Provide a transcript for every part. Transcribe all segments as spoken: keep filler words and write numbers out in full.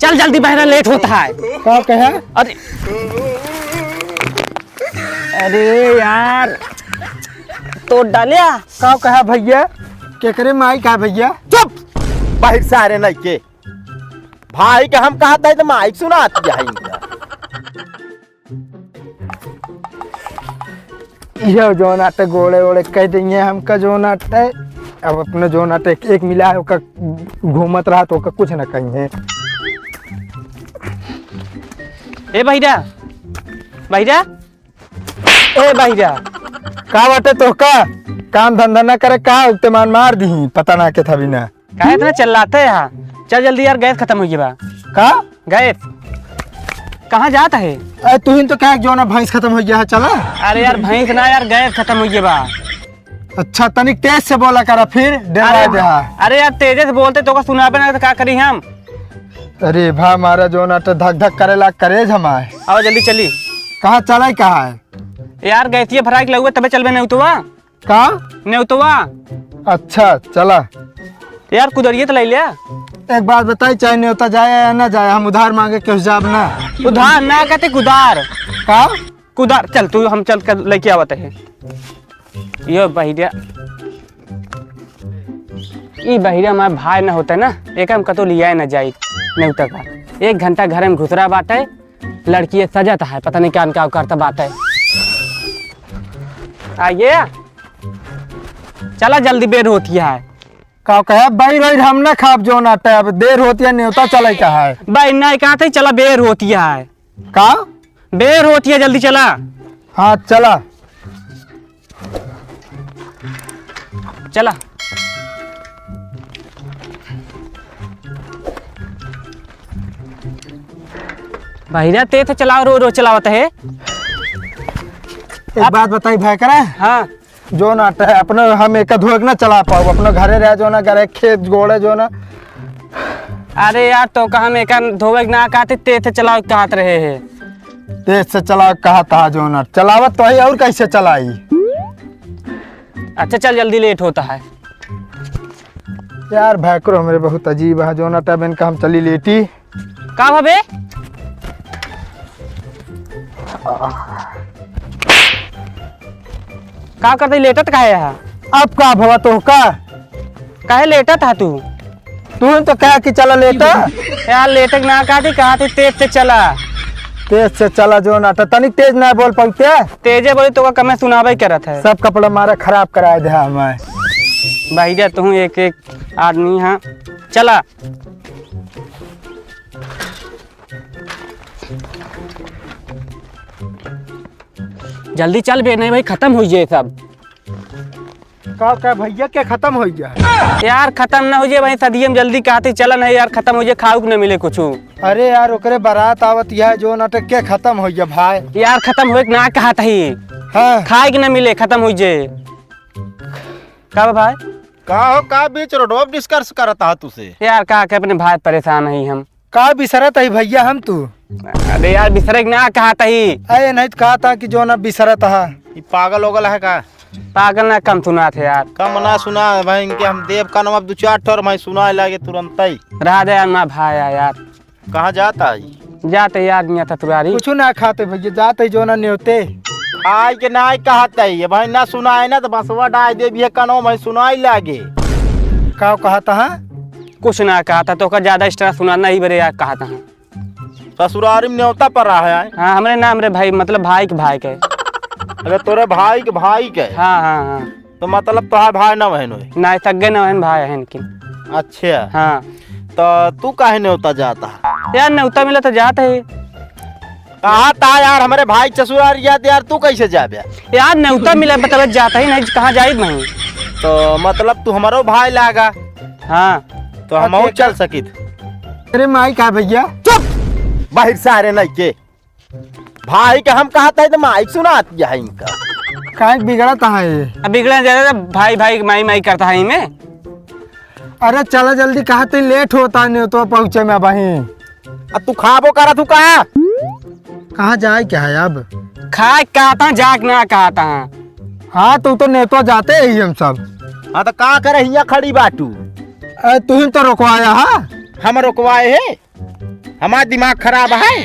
चल जल्दी बहिरा, लेट होत है। का कहे? अरे, अरे यार, तोड़ डाल्या। का कहे भइया? केकरे माई का भइया? चुप! बाहिर सारे नहीं के। भाई का हम कहत है तो माई सुनात है इनका। इहो जौन आटे गोड़े ओड़े कह देइहैं हमका जौन आटे। अब अपने जौन आटे एक, एक मिला है, ओका घूमत रहा तो ओका कुछ न कहिहैं। ए बहिरा, बहिरा, ए बहिरा। का बाटे तोहका? काम धंधा न करे का? उल्टे मान मार दीही, पता ना के था बिना। काहे इतना चिल्लाते हैं? चल जल्दी यार, गैस खतम होइ गया बा। का? गैस। कहाँ जात है? अरे तुहिन तो कहा जौन भैंस खतम होइ गया है, चला। अरे यार भैंस ना यार, गैस खतम होइ गया बा। अच्छा तनिक तेज से बोला करा फिर, डरा अरे, दे हा। अरे यार तेजे से बोलते तो का सुनाबे ना तो का करी हम? अरे भा मारा जौन आटे धक धक करे ला करेज हमार। आओ जल्दी चली। कहाँ चलाई कहाँ है? यार गैसिया भराइ के लउए तबे चलबे नहीं तो का? नेउतवा। अच्छा, चला। यार, कुदरिये तो ले लिया। एक बात बताई, चाहे नेउता जाए या ना जाए, हम उधार माँगे केहू जाब ना। उधार ना कहते, कुदार। का? कुदार, चल, तू हम चल कर लेके आवत है। यो बहिरा, ई बहिरा हमार भाई ना होता ना, एक हम कतो लिया ना जाई नेउता का। एक घंटा घर में घुसरा बाटे, लड़की ये सजत है, पता नहीं क्या इनका करता बात है। आइए, चला जल्दी, बेर होती है। का कहे, बैर वैर हम ना खाब जौन आटे, अब देर होती है, नेउता चले का है। भाई नहीं कहा था, चला बेर होती है। का? बेर होती है, जल्दी चला। हाँ, चला। चला। बहिरा ते तो चलाओ, रो रो चलावत है। एक बात बताई भाई करा। हाँ। जौन आटे अपने हम एक धोए के ना चला पाओ, अपने घरे रह जौन, घरे खेत गोड़े जौन। अरे यार, तो का हम एक धोवे के ना कहते, ते तो चलाओ कहत रहे हैं। तेज से चलाओ कहत हा जौन, चलावत तो है और कैसे चलाई? अच्छा चल, जल्दी लेट होता है। यार भैकरो हमरे बहुत अजीब है, जौन आटे अब इनका हम चली लेटी। का भवे? का करते लेटत काहे है? अब का भवा तोहका? काहे लेटत है तू? तू तो कहा कि चला लेटा। यार लेटे के ना कहा थी, कहा थी तेज से चला। तेज से चला जौन आटे, तनिक तेज ना बोल पाते। तेजे बोली तो का कमे सुनाबे करत है। सब कपड़ा मारा खराब कराए दे हमें। भाई जा तू एक एक आदमी हाँ। चला। जल्दी चल बे, नहीं भाई खतम होइ जाए सब। का, का भैया के खतम होइ जाए? यार खतम ना होइ जाए भाई, सदियम जल्दी कहती चलन है यार, खतम होइ जाए, खाउक न मिले कुछ। अरे यार ओकरे बारात आवत है जौन आटे के खतम होइ जाए भाई। यार खतम होए के ना कहत ही। हाँ। खाए के न मिले, खतम होइ जाए। का बा भाई? का हो, का बीच रोडवा पे डिस्कस करत हा तुसे? यार का के अपने भाई परेशान है हम। का बिसरत है भैया हम तू? अरे यार बिसरे के ना कहत ही। अरे नहीं तो कहत हा कि जौन बिसरत हा। ई पागल ओगल है का? पागल ना कम सुनात है यार। कम ना सुना है भाई, इनके हम देव कानवा दो चार ठोर भाई सुनाए लागे तुरंत ही। रहा दे यार, ना भाई है यार। कहाँ जात है? जात है यार, निया ततुरारी। कुछ ना खाते भैया, जात है जौन नेवते। आय के ना कहत है, ये भाई ना सुनाए ना तो बसवा डाय दे भी है कानवा में सुनाए लागे। का कहत हा? कुछ ना कहत हा, तो का ज्यादा extra सुना नहीं बरे यार कहत हा। ससुरारी में नेवता पर रहा है। हाँ, हमरे नाम रे भाई, मतलब भाई के भाई के। अरे तोरे भाई के भाई के। हाँ, हाँ, हाँ। तो मतलब तोहार भाई ना बहन होए? ना, सगे ना बहन, भाई है इनकी। अच्छा। हाँ। तो तू काहे नेवता जात हा? यार नेवता मिला तो जात है। कहा था यार हमरे भाई के ससुरारी जात यार, तू कैसे जाबे? यार नेवता मिला बतावे जात है, नहीं कहाँ जाइत नहीं। तो मतलब तू हमरो भाई लागा। हाँ। तो हम अच्छा, चल सकित। अरे माई का भैया? चुप! बाहर सारे नहीं के। भाई का हम कहत है तो माई सुनात है इनका। काहे बिगड़त है ये? अब बिगड़ा ज्यादा तो भाई, भाई, माई, माई करता है इनमें। अरे चला जल्दी, कहत है लेट होता है नेवता पहुँचे में अबहीं। अब तू खाबो करत हूँ का? कहाँ जाए क्या है अब? खाए कहता, जाग ना कहता। हाँ, तू तो नेवता जाते ही हम सब। हाँ, तो का करे हियाँ खड़ी बाटू? अरे तू ही तो रोकवाया हा। हम रोकवाए है? हमार दिमाग खराब है।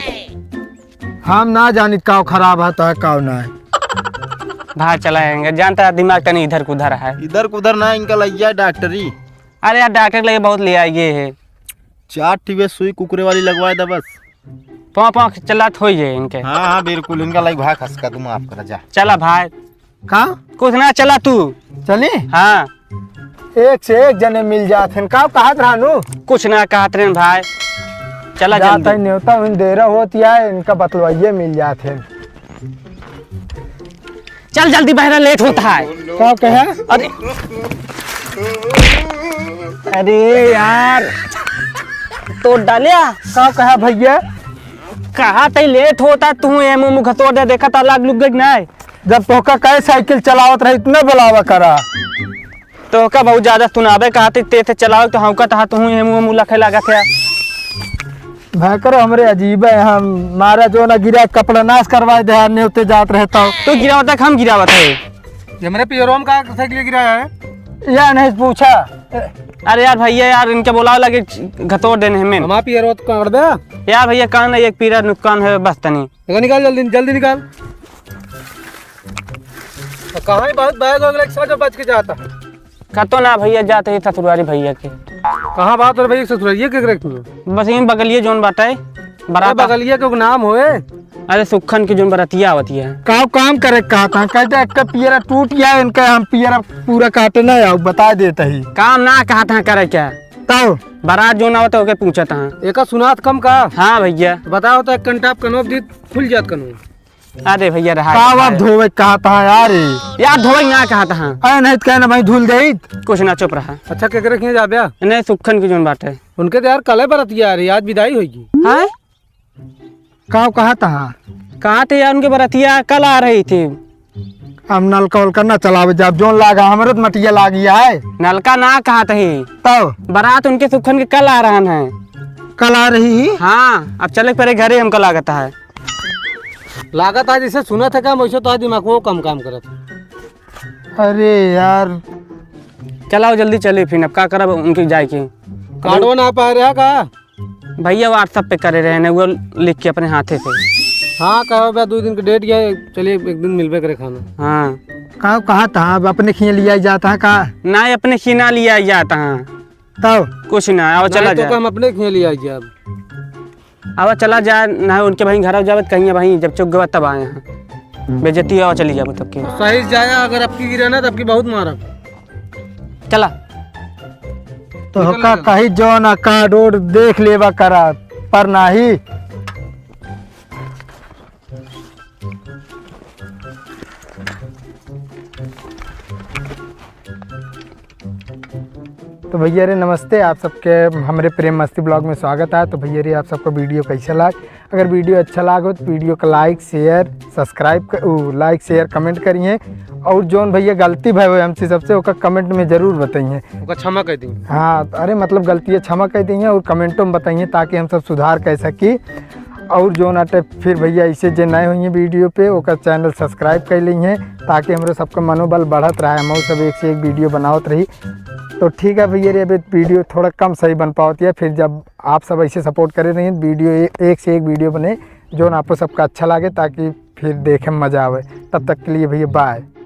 हम ना जानित काव खराब है तो है काव ना है। भाई चला आएंगे, जानता है दिमाग तनी इधर कुधर है। इधर कुधर ना, इनका लइया डॉक्टरी। अरे यार, डॉक्टर के लिए बहुत ले आइए है। चार ठिबे सुई कुकुरे वाली लगवाए दा बस। पाँव पाँव चलात होई है इनके। हाँ, हाँ, बिल्कुल, इनका लाइक भाग हंस का, तू माफ करा जा। चला भाई। का? कुछ ना, चला तू। चली? हाँ। एक से एक जने मिल जात हैं। का कहत रहनु? कुछ ना कहत रहन भाई। चला जात जल्दी। है, न्योता उन देर होत या, इनका बतलवाइए मिल जात हैं। चल जल्दी, बहरा लेट होता है। का कहे? अरे, अरे यार, तोड़ डाल्या। का कहा भैया? कहा तई लेट होता, तू एम मुँह तोड़ दे, देखा ता लाग लुक गई ना। जब तोहका कहे साइकिल चलावत रही, इतना बुलावा करा। तोहका बहुत ज्यादा सुनावे कहा थे, ते थे चलाओ तो हमका तहा तू एम मुँह लखे लागत है। भयंकर हमरे अजीब है, हम मारा जो ना गिरा कपड़ा नाश करवाए दे, न्योते जात रहता हो। तू गिरावत है कि हम गिरावत है? ये हमरे पियरो में का साइकिल गिरा है? या नहीं पूछा। अरे यार भैया यार, इनके बोलावे लगे घतोड़ देने हमें। हमारा पियरो तो काट दे। यार भैया कान है, एक पीरा नुकसान है बस तनी। देखो निकाल जल्दी, जल्दी निकाल। तो कहाँ ही बहुत बैग हो गया, एक साथ जो बच के जाता। कतो ना भैया, जाते ही ससुरारी भैया के। कहाँ बात हो भैया ससुरारी के रख तू? बस यहीं बगलिए जोन बाटे। अरे बरात बगलिया के नाम होए। अरे सुखन की जोन बरतिया आवती है। का काम करे कहा था? कहते एक पियरा टूट गया, इनका हम पियरा पूरा काटे ना आओ, बता देता ही। काम ना कहा था करे क्या? तब? बारात जोन आवत ओके पूछत हाँ। एका सुनात कम का? हाँ भैया। बताओ तो एक कंटाप कनो दी खुल जात कनो। अरे भैया रहा का है, अब यार। धोवे कहा था यार? यार धोवे ना कहा था। अरे नहीं तो कहना भाई धुल जाई। कुछ ना, चुप रहा। अच्छा केकरे किए जाब्या? नहीं, सुखन की जोन बात है। उनके तो यार कल है बरतिया यार, आज विदाई होगी। हाँ? का कहा था? कहा थे यार उनके बरतिया कल आ रही थी। हम नलका उलका ना चलावे जाब, जोन लागा हमरे तो मटिया लागी है। नलका ना कहा थे। तब? बारात उनके सुखन के कल आ रहन है। कल आ रही ही? हाँ, अब चले परे घरे हमका लागत है। लागत है जैसे सुनत है का, वैसे तो दिमाग वो कम काम करत है। अरे यार। चलाओ जल्दी चले फिर, अब का करब उनके जाए के। काटो ना पा रहा का? भैया WhatsApp पे करे रहे ने, वो लिख के अपने हाथे से। हाँ, कहो बे, दो दिन के डेट गया, चलिए एक दिन मिलबे करे खाना। हाँ। का कहा था, अब अपने खिया लिया जाता है का? ना, अपने खिया ना लिया जाता है। तब? कुछ ना, आओ चला नहीं तो जाए। हम अपने खिया लिया जाए अब। आवा चला जा, ना उनके भाई घर जावे त कहिए भाई जब चुक गवा तब आए हैं। बेइज्जती आवा चली जाबो तब के। सही जाया, अगर अबकी गिरा ना तब की बहुत मारब। चला। तो निकल का जा। कही जो ना कार्ड ओड देख लेवा करा, पर नाही। तो भैया रे नमस्ते, आप सबके हमरे प्रेम मस्ती ब्लॉग में स्वागत है। तो भैया रे आप सबको वीडियो कैसा लाग? अगर वीडियो अच्छा लागो तो वीडियो का like, share, subscribe क-, उ, like, share, comment करिए। और जोन भैया गलती भय हुए हमसे सबसे, ओका comment में जरूर बताइए। ओका क्षमा कह दी। हाँ, अरे मतलब गलती है, क्षमा कह दी और commentों में बताइए ताकि हम सब सुधार कर सकी। और जोन आटे फिर भैया ऐसे जे नए हुई वीडियो पे ओकर channel subscribe कर ली हैं ताकि हमरो सबका मनोबल बढ़त रहे, हम सब एक से एक वीडियो बनावत रही। तो ठीक है भैया रे, अभी वीडियो थोड़ा कम सही बन पावत है, फिर जब आप सब ऐसे support करे रही वीडियो ए-, एक से एक वीडियो बने जोन आपको सबका अच्छा लगे ताकि फिर देखे में मजा आवे। तब तक के लिए भैया bye।